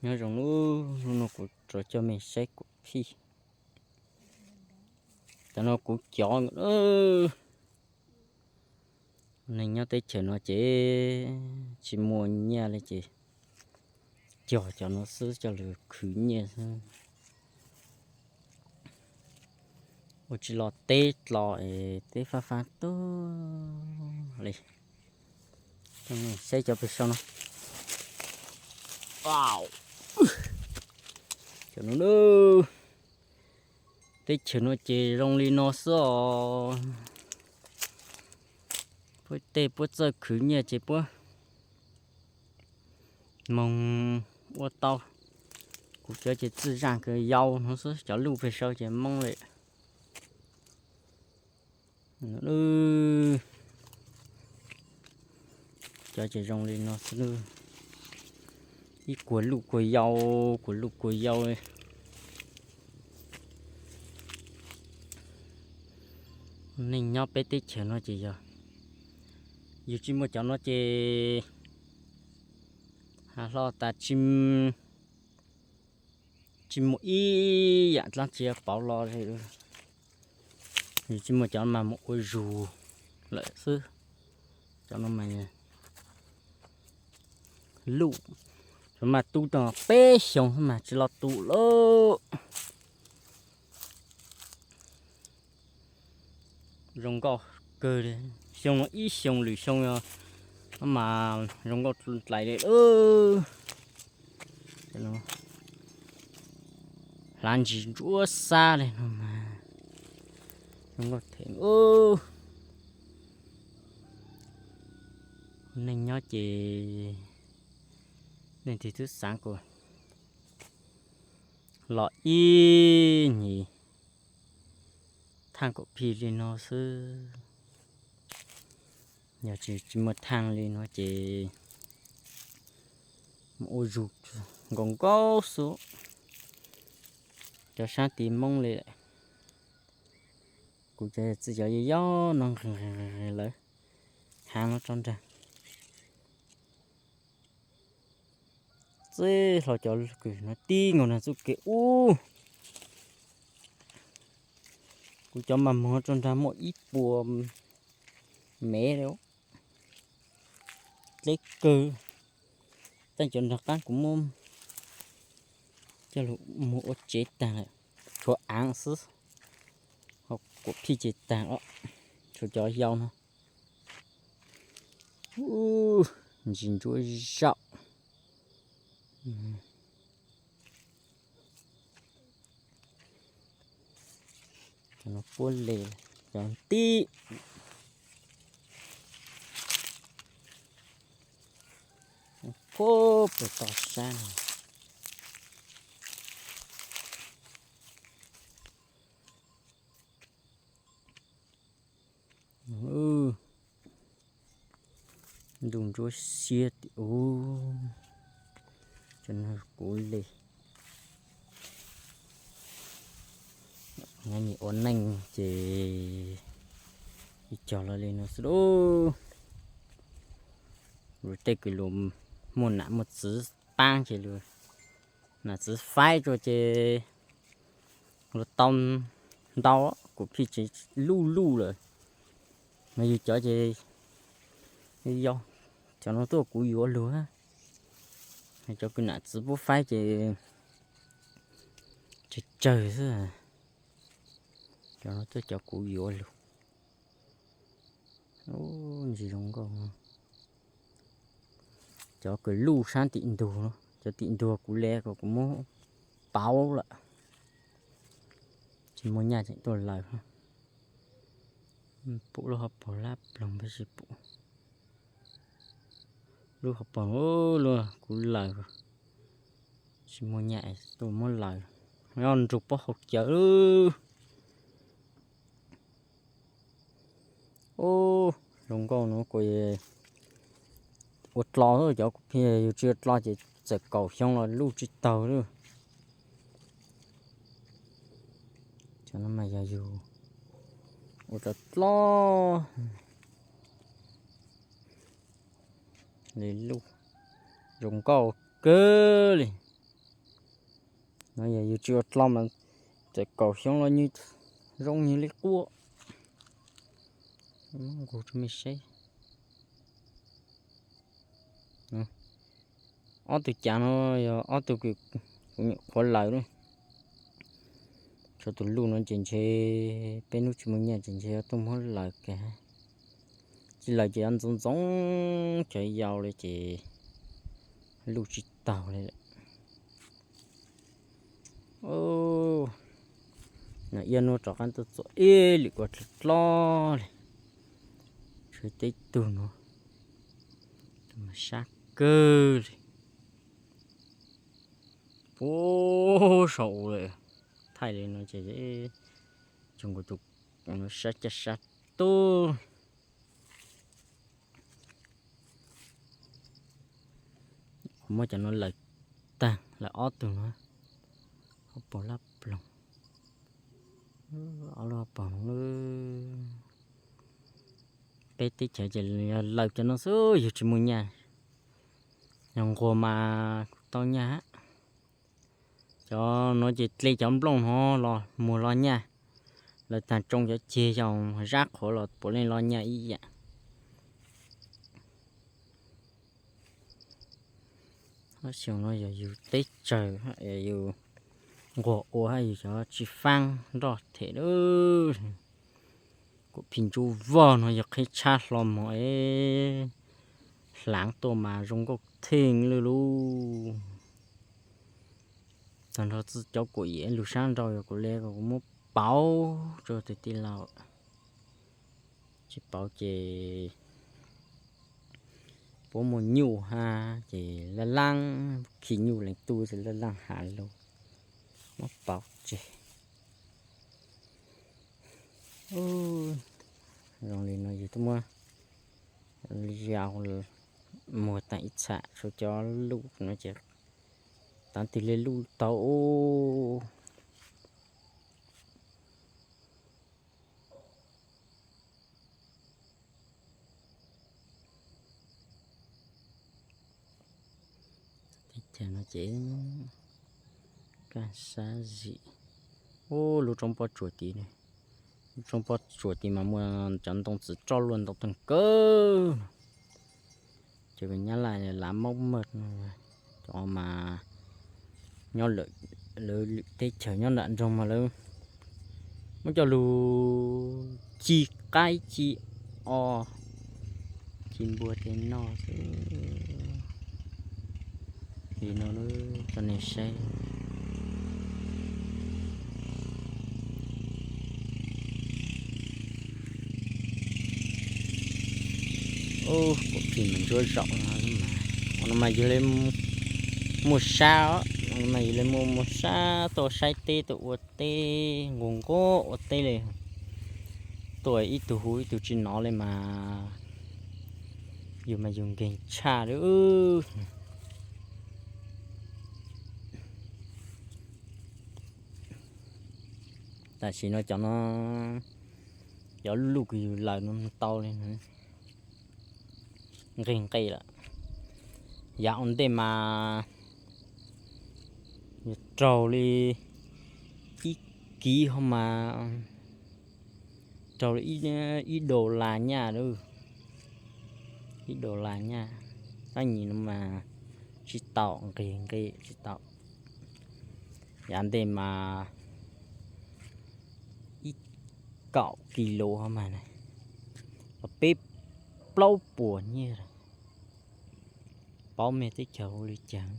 Nyob zoo, hnub no kuv rov coj mej saib kuv phij. Tam no kuv cov neeg nyob teb chaws no ces tsis muaj nyiaj li ces cog cov no xwb coj lug khwv nyiaj xwb. Ua tsis los teb los es teb fab fab tug li. Saib cov pem saum no. Cov no, teb chaws no ces zoo li no xwb os. Puab tej puab txawj khwv nyiaj ces puab moog ua tau. Kuv cov ces txij zaaj kws yau no xwb, cov luj pem saum ces moob li. Cov ces zoo li no xwb, ib kuag luj kuag yau, kuag luj kuag yau. Neeg nyob peb teb chaws no ces yog yug tsis muaj cov no ces has hlo tas tsis muaj ib yaam dlaab tsi pauv los. Yug tsis muaj cov mas mus ua zug lawm xwb. Cov no mas luj, cov mas tu tau peb xyoo xwb mas tsis los tu lawm. Zoo nkauj kawg li. Xyoo no ib xyoo lwm xyoo mas zoo nkauj dlais li. Hlav ntsis ntsuab xab li no mas zoo nkauj them. Neeg nyob ces leej twg twb xaav kuas los ib nyuag thaaj kuas phij li no xwb. Yog tsis, tsis muaj thaaj li no ces mus ua zug nkaus nkaus xwb. Cov saab tiv moob li, kuv cov txij cov yog no nqhis nqhis lawm, haav no tso nraag. Txij hlo cov kws no tib nkaus nraag txuj kev ub. Kuv cov mas moog tso nraag muaj ib puas mev li. Dleb kawg. Tej cov nraag qaab kuv muab coj lug moog ua tsev taag lawm, tshuav aav xwb, ho kuas phij ces taag os, tshuav cov yau no. Ntsis ntsuab zaum. Cov no puab le, cov ntib puag pem toj sab no. Ntuj ntsuab xiab tim ub, cov no kuv le. Nyob nim ua neej ces ib cog los li no xwb lauj. Luag tej kws luag muaj nam muaj txwv paab ces luag nam txwv faib rua ces luag tau ntau, kuas phij tseem luj luj lawm. Mas yug cov ces yog cov no tuaj kuv yuav lug, cov kws nam txwv puab faib ces tsawg tsawg xwb. Cov no tuaj cov kuv yuav lug. Ntsis zoo nkauj. Cov kws luj saab tim ntug, cov tim ntug kuv le kuas kuv muab pauv lawm, tsis muaj nyaj tseem tuaj lawm. Pum lub hauv paug lab ploog peb sib pum. Lub hauv paug lub kuv lawm, tsis muaj nyaj tuaj muab lawm. Nyob nrug puab hauv cawv. Ub, zoo nkauj no kuas ua dlo, cov kuv phij yug tsis ua dlo ces txawm kaum xyoo los luj tsis taug li. Cov no mas yog yug ua dlo dlo li luj, zoo nkauj kawg li. No yog yus tsis ua dlo mas txawm kaum xyoo los nws zoo nws li quaj. Nqus rau mej saib. Ob tug cav no yog ob tug kuv nyuam qhuav lawm. Tshuav tus luj no ces ntshe peb hnub tsis muaj nyaj ces ntshe yuav tuaj muab lawm kiag. Tsis lawm ces yuav ntxoov ntxoov cov yau li ces luj tsis taug li lawm. No iab nuav rov qab tuaj txuam ib lwm ua dlog dlog li. Tshuav teb tug no, tus mas sab kawg li. Puag saum u lawm, thaij li no ces cov nkaus tus sab caj sab tug. Muab cov no lawm tag, lawm ob tug no, ob pog lab ploog, ob lub ob pog no. Peb teb chaws ces yog lawm cov no xwb yog tsis muaj nyaj, yog nquag mas kuj tau nyaj. Cov no ces dle cov nplooj no los muag los nyaj, lawv tag tsoo cov ceg yog zab qhuav los puav leej los nyaj ib yam. Xyoo no yog yus teb chaws, yus nquag ua hab yus cov tsis faab nroj them lawm. Kuv phim ntsuj vog no yog qheb tshab hlo mog, hlaav tuaj mas zoo nkauj theej lawm lauj. Tag nrho cov kuam yim lug sab nraud yog kuv le kuv muab pauv rau tus tij laug, tsis pauv ces puab muaj nyuj hab ces laj laaj, khi nyuj leej tub ces laj laaj has lug, muab pauv tseg. Zoo li no yus twb muab yau muag taag ib txham, tshuav cov luj no ces tav twg le luj tau. Teb chaws no ces kaj sab zim. Ub, lub roob pob tsuas tid, lub roob pob tsuas tid mas muaj cov ntoo txiv roj luaj ntau tag kawg. Cov nyab laj lav maub maj, cov mas nyob lawm, lawv lwm teb chaws nyob nram nroog mas lawv muab coj lug ci qaib ci o, ci npua tej noj xwb. Li no coj nej saib. Ub, kuv phim mas ntsuab zaum no mas, no mas yus le muaj sab, no mas yus le muaj muaj sab tuaj saib teb tuaj ua teb, nqus nquag ua teb li. Tuaj ib tug hu ib tug tsis nov li mas yus mas yus nkeeg tshaj li. Tam sim no cov no, cov luj kws yus lawm no tau li nqis nqis lawm. Yav ua ntej mas yuav raug li ib kiv ho mas raug li ib dollar nyaj lawm, ib dollar nyaj. Tab sis no mas tsis tau, nqis nqis tsis tau. Yav ntej mas ib kaum kis lus ho mas, peb plaub puas nyiaj lawm. Paub mej teb chaws hu li cas.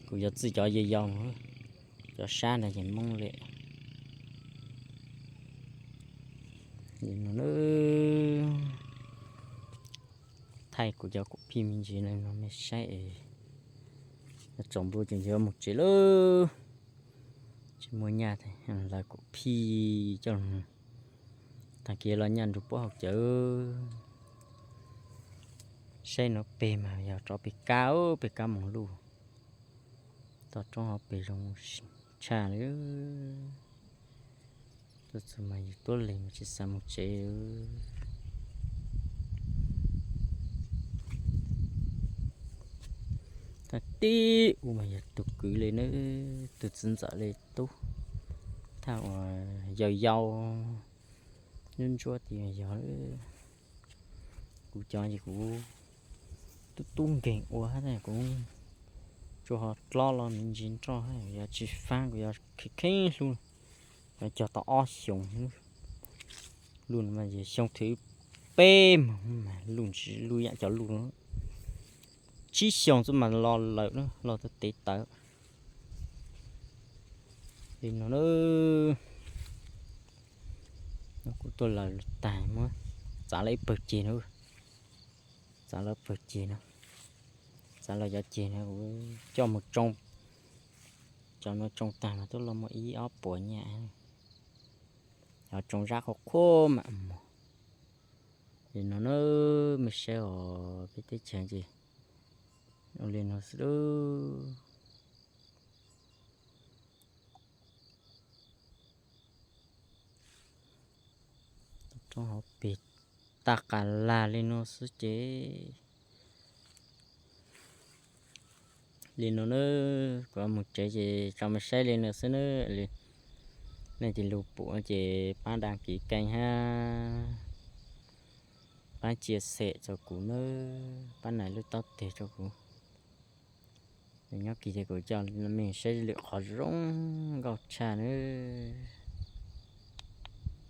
Kuv yuav txwj cov yau yau, cov sab ntawd ces Hmoob li. Thaij kuv cov kuv phim me ntsis no mej saib es tsaus ntuj ces yuav mus tsev lawm. Tsis muaj nyaj, lawv kuv phim coj tag kis los nyaj nrug puab haus cawv. Saib no peg mas yog rov peg kab, peg kab moog luj. Toj roob hauv peg zoo tshaj li. Tuaj txug mas yus tuab leeg mas tsis xav mus tsev. Tib ua mas yog tus kwv li na, tus txiv ntxawm li tub, thaj uas yau yau ntsuab ntsuab tias yog kuv cov es kuv tub tub nkeeg ua hab kuv tsuas ho dlob los me ntsis nroj, yog tsis faab kuv yuav kheev kheev hlub, yuav cog tau ob xyoos. Luj no mas xyoo thib peb mas luj ntsis luj yam cov luj, tsib xyoos xwb mas los lawm, los tau tev tawv li no na. Kuv tuaj lawm tag muab txav lawv ib pawg ceg no, txav lawv pawg ceg no, txav lawv cov ceg no kuv coj mus tsoo, cov no tsoo tag mas twb los muaj ib ob puas nyaj. Cov tsoo zab qhuav qhuav mam mus. Li no na, mej saib os, peb teb chaws ces ua li no xwb. Roob hauv pes tag qas lag li no xwb ces li no na, kuv mus tsev ces tso mej saib li no xwb na. Nej tig lug pum ces pab đăng ký kênh hab pab chia sẻ rau kuv na, pab nias lub taub teg rau kuv. Nyob kis ces kuv coj mej saib lwm qhov zoo nkauj tshaj nawb.